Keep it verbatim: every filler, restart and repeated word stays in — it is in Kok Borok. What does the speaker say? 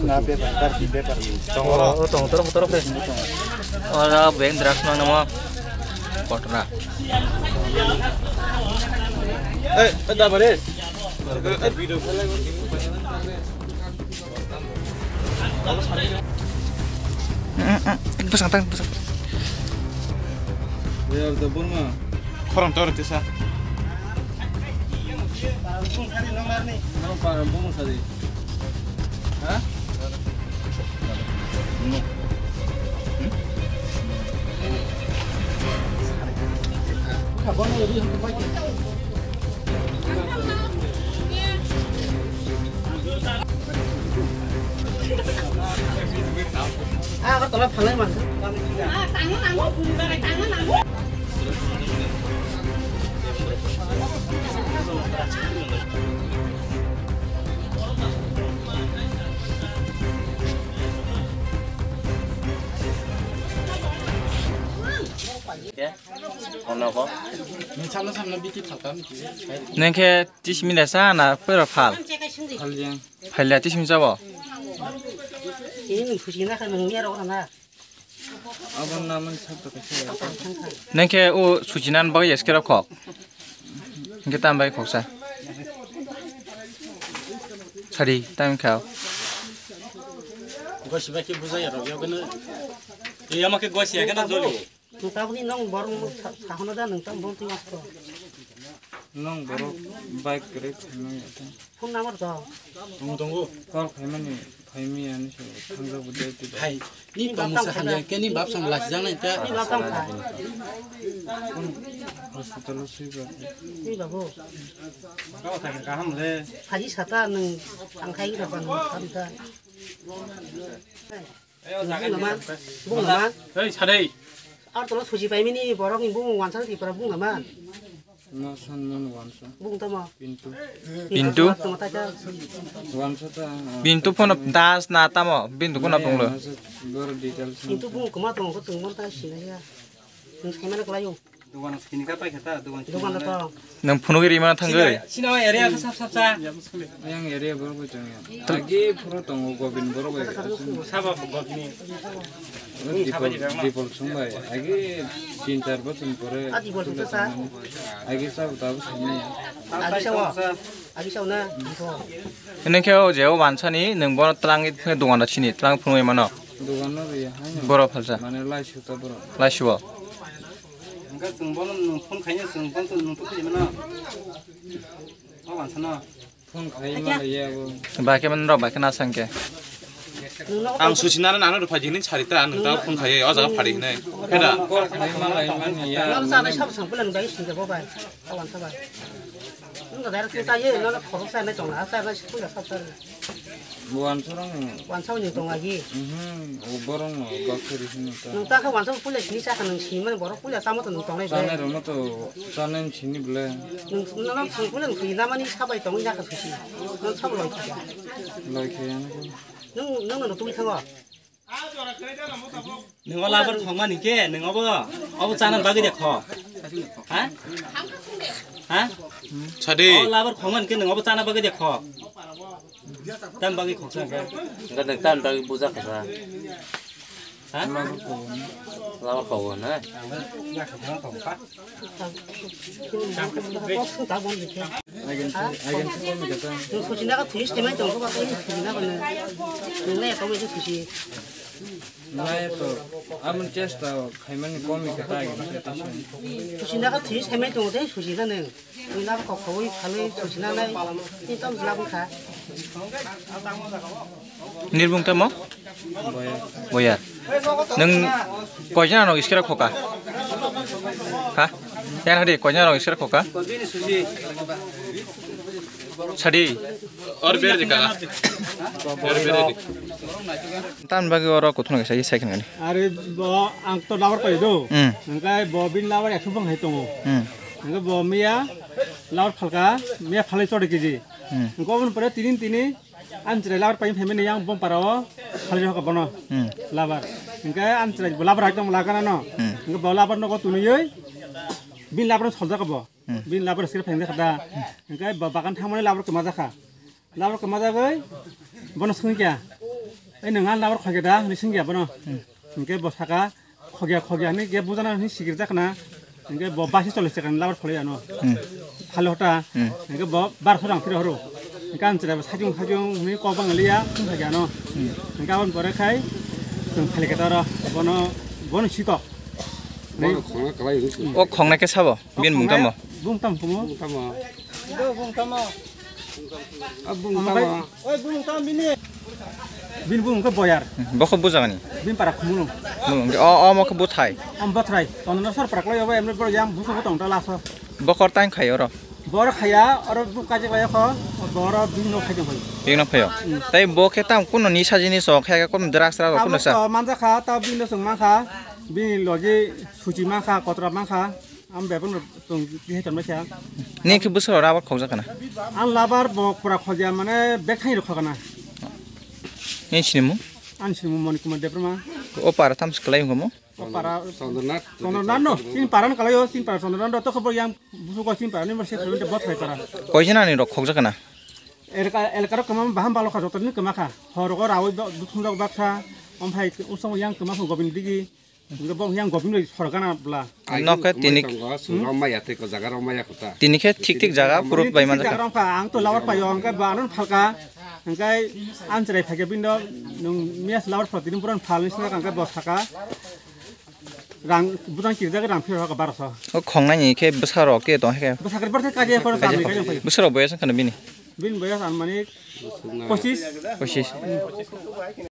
Na bepar, tar ki bepar? Tongo. Oh, tongo, toro, toro, toro. Ora beng drugs mang namo. Kotra. Eh, eh, da bare. Eh, video. Bwsang tang, bwsang. Where the Burma? Khorang tor tisa. Nang para bung sari. Ha? Ah, ako tolap halai man. Neng khe tismila sa na pura phal? Phaljang. Phaila tismi jabo? Ini nung susi na kan nung miya rok na. Abo naman sabta kaisa. Neng khe o sujinan bagwi eskero khok. Hingke tam bai khoksa. Sari, tam khao. Gosi bai khe bujai ya rok yogeno. Iya ma khe gosi ya kena joli. Nung taboni nong borok nung sa-, sahono da nung tam bol twi asto. Nong borok bike kwrwi thangna ya ta. Phone number to? Tongo, tongo. Call khaimani, khaimi ani se thangjago dai twi. Hai, ni bap tamo sa hamya khe ni bap sam lasi jang nai ta. Ni bap tamo kha? Hospital o swi ba. Ni babu. Kau thang kaham le. Phaji sata nung tangkhai rok nung tham ta. Bung naman? Bung naman? Hei, sadai. Ar tolo suji paimini borok ni bung wansa ti para bung naman? Ma san mon wansa. Bung tamo? Pintu. Pintu? Tamo ta ta. Wansa ta, ah. Pintu phone das na tamo? Pintu kono bunglo? Masa bor details. Pintu bung koma tong ko tong mon ta sinaya. Nung saimano kwlaio. Dogan sini ka paikha ta, dogan sini. Dogan to. Nang phunugwi rimana thangwi. Sini, sini area ka sap sap sa. Yang area borok bai tongya. Agi phuru tongo Gobin borok bai. Saba Gobin. Dipol, Dipol sung bai. Agi tin char bochor pore. A Dipol sung sa. Agi sab ta bo sini. Agi sawa. Agi sawa na. Dipol. Nang khe o je o wansani nang bono twlangwi phunwi dogan da sini twlang phunwi mano. Dogan no ri hai. Borok phalsa. Mane lai suta borok. Lai suo. Hingke chwng bono nwng phone khaina chwng bono nwng tubui mano. O wansano. Phone khai ma ya bo. Ba khe man rok ba khe na sang khe. Ang susi nana nana rw phaji hinwi sari ta nwng ta phone khai o jaga phari hinwi. Pheda. Call khai ma lai man ya. Nang sa nai sab sang pulang dai sing bo bai. O wansa bai. Nwng da direct sa ye nana khorok sa nai tong la sa nai pulang sab sa. Wansa rong. Wansa ni tong agi. Mhm. O borong no bakari hinwi ta. Nwng ta kha wansa pulang sini sa kha nwng sini man borok pulang sa mo to nwng tong lai bai. Sanai rw mo to. Sanai sini bwle. Nwng, nwng, nwng, nwng, nwng, nwng, namani sabai tongwi jakha susi. Nwng sabo loi kha. Loi kha ya, nwng. Nwng, nwng, nwng twi thango. Nwng o labar khongmani khe, nwng obo, obo chana bagwi de kho. Ha? Ha? Sadi. O labar khongmani khe, nwng obo chana bagwi de kho. Tam bagwi khoksa khe. Enggak, nwng tam bagwi buja kha. Ha? Labar khago na? Nung susi na ka twi stemai tong ko ba twi stemai na. Nung na ya tong susi. Nai to, amun chesta khaimani komi kata agi. Susi na ka twi stemai tong te susi na nung. Nung na ka khoi khaloi susi na nai. Ni tong jla bukha. Nirbung tamo? Boyar. Boyar. Nwng koijana rok iskera khoka? Ha? Yan hadi koijana rok iskera khoka? Sadi. Or ber dikha. Or ber dikha. Tan bagi oro kuthuna kaisa i second gani. Are bo ang to labar pai do. Hmm. Engkai bo bin labar ekso bang hai tongo. Hmm. Engkai bo miya labar phalka, miya phalai chode keji. Hmm. Engko bon pore tinin tini An chwrai labar paini phaimani yang bom para o khalai rokha bono. Hmm. Labar. Hingke an chwrai bo labar ekdom lagana no. Hmm. Hingke bo labar nogo tunuyoi bin labar soljak bo. Hmm. Bin labar sir phaimani khada. Hingke ba-, bagan thangmani labar kwma jakha. Labar kwma jagoi bono swngkha. Ai nang an labar khogya da, ni singya bono. Hmm. Hingke bo saka, khogya, khogya, ni ge bujana ni sikir jakna. Hingke bo basi chole sekani labar khole ano. Hmm. Phale hota. Hmm. Hingke bo bar khorang phire horo. Hingke an chira sajung, sajung, ni kok bang liya, thung khogya ano. Hmm. Hingke abon pore khai, thung phale ke taro, bono, bono sikok. Bono khongna kalai hwnwi. O khongnai khe sabo? Bin bung tamo? Bung tam kumo? Bung tamo? Do bung tamo? A bung tamo? Oi bung tam bini. Bin bung khe boyar. Bokho bujagani? Bin para khumulung. Khumulung. O, o mo khe buthai? Am buthai. Tono sor para klai obo emre boro yang busu tong ta laso. Bokhor tang khai oro? Bor khaya, oro buk kaje klai kho, boro bin no khai jong khai. Bin no khayo. Hmm. Tai bo khe tam kuno nisa jinis o khai kuno drugs ra kuno sa? Abo manja kha, ta bin no sung ma kha, bin logi suchi ma kha, kotra ma kha. Am bebak no tong khe tong kha. Ni khe bwswk rok rubber khokjak kana? Ang labar bo pura khogya mane bek thani rok khogana. Ni sinimung? Ang sinimung Moni Kumar Debbarma. O para tam se kwlai wngmo? O para Chandra Nath. Chandra Nath no, sin para no kalai o, sin para Chandra Nath to khobor yang busu ko sin para ni mo se khobor bot khai para. Koi jana ni rok khokjak kana? Elka, elka rok kama baham balo kha joto ni kama kha. Hor rok rawi do, duthung rok baksa, om phai usong yang kama kho Gobind digi. Hingke bo yang Gobind bai sorgana bla. Nok khe tini tongo, suro maya tei ko jaga rok maya kota. Tini khe thik thik jaga purut bai manjak. Jaga rok ang to labar payo, hingke ba anon phalka, hingke an chwrai phaikhe bindo, nwng miya se labar phal tini buron phal ni sina hingke bo saka. Rang bujang kirjak rang phir hok baroso. O khongnai ni khe bwsa rok ke tong khe. Bwsa khe bwsa kaje ko kami kaje phai. Bwsa rok boyas khana bini. Bin boyas an mani pochis. Pochis.